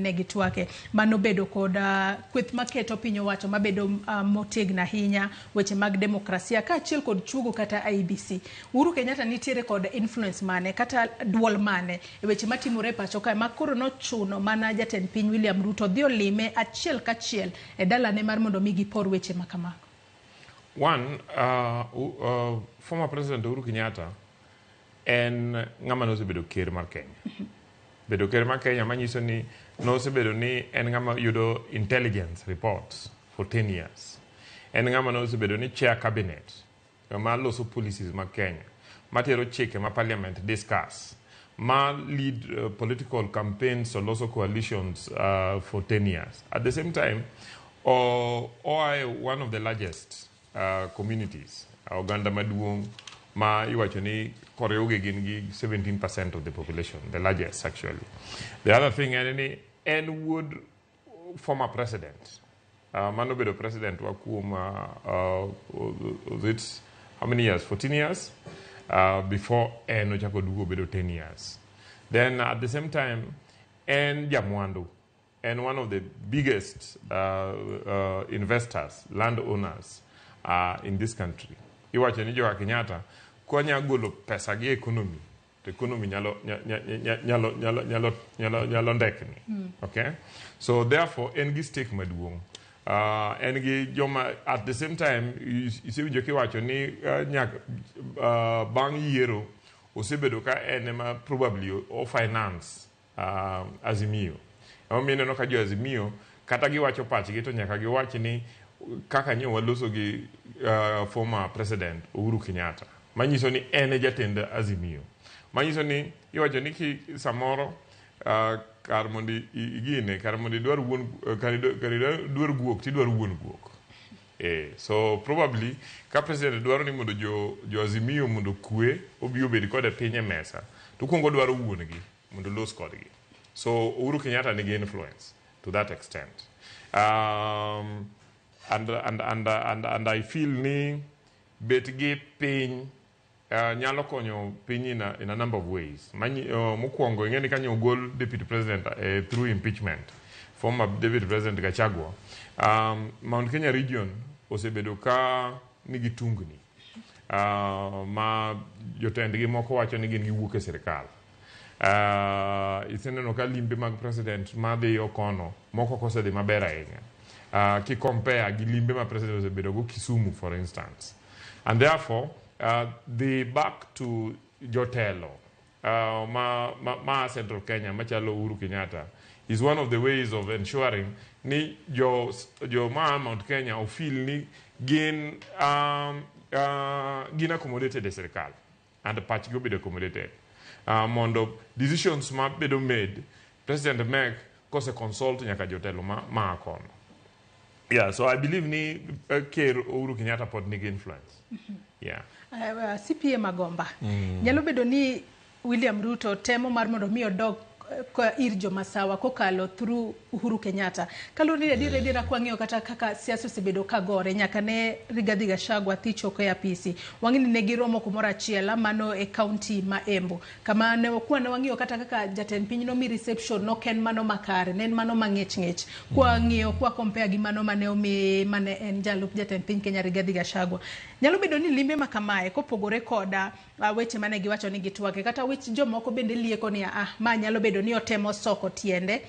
ne gitwake manobedo kod kweth maketo piny owacho mabedo motegno ahinya, weche mag demokrasia kaachiel kod chuogo kata IEBC. Uhuru Kenyatta nitiere kod influence mane kata duol mane e weche matimore e pacho kae ma koro nochuno mana jatend piny William Ruto dhi olime achiel kachiel e dalane mar mondo mi gipor weche ma kamago? One, former President Uhuru Kenyatta en ng'ama nosebedo ker mar Kenya. Bedo ker mar Kenya manyiso ni nosebedo ni en ng'ama yudo intelligence reports for 10 years. En ng'ama nosebedo ni chair cabinet, ng'ama loso policies mag Kenya, matero chike ma parliament discuss, ma lead political campaigns or loso coalitions for 10 years. At the same time, oa e one of the largest communities, oganda maduong' ma iwacho ni koriwgi gin gi 17% of the population, the largest actually. The other thing en ni en wuod former president. Mano bedo president wa kuom was it how many years? 14 years before en ochako duogo bedo 10 years. Then at the same time en jamwandu, en one of the biggest investors, landowners in this country. Iwacho ni Joga Kenyatta konya golo pesa gi economy to economy nyalo nyalo nyalo nyalo nyalo nyalo ndekni. Okay, so therefore en gi stake maduong'. En gi joma at the same time isewinjo kiwacho ni nyaka bang' yiero osebedo ka en ema probably o finance Azimio. Emomiyo ineno ka jo Azimio kata giwacho pachgi to nyaka giwach ni kaka nyo waloso gi former president Uhuru Kenyatta, manyiso ni en e jatend Azimio, manyiso ni iwacho ni ki samoro kar mondo igine kar mondo idwar wuon kar idwar guok tidwaro wuon guok. So probably ka president dwaro ni mondo jo Azimio mondo kwe obi obed kode piny e mesa to kuongo dwaro wuon gi mondo los kodgi. So Uhuru Kenyatta nigi influence to that extent, and I feel ni bet gi piny nyalo konyo piny in a number of ways. Mokwongo ing'e ni kanyo ogol deputy president through impeachment, former deputy president Gachagua, Mount Kenya region osebedo ka nigi tungni ma jotendgi moko wacho ni gin giwuok e sirikal. Iseneno ka limbe mag president madhi kono moko ok osedhi maber ahinya ki compare gi limbe ma president osebedo go Kisumu, for instance, and therefore the back to jotelo ma Central Kenya machalo Uhuru Kenyatta is one of the ways of ensuring ni jo ma Mount Kenya ofeel ni gin accommodated e sirikal and pachgi obedo accommodated mondo decisions ma bedo made president make kose consult nyaka jotelo ma kono. Yeah, so I believe ni Ker Uhuru Kenyatta pod nigi influence, yeah. CPA Magomba, nyalo bedo ni William Ruto temo mar mondo mi odog ir jomasawa kokalo through Uhuru Kenyatta. Kaluwore ni adier adiera kwang'iyo kata kaka siasa osebedo ka gore nyaka ne Rigathi Gachagua thi choko e apisi. Wang'e ni ne giromo kumoro achiel mano e kaunti ma Embu. Kama ne kwane wang'iyo kata kaka jatend piny nomi reception nok en mano makare, ne en mano mang'ich ng'ich. Kwang'iyo kwa compare gi mano mane omi mane en jalup jatend piny Kenya Rigathi Gachagua. Nyalo bedo ni limbe ma kamae kopogore koda weche mane giwacho ni gitwake kata wech jomoko bende lieko ni ah ma nyalo bedo ni otemo soko tiende.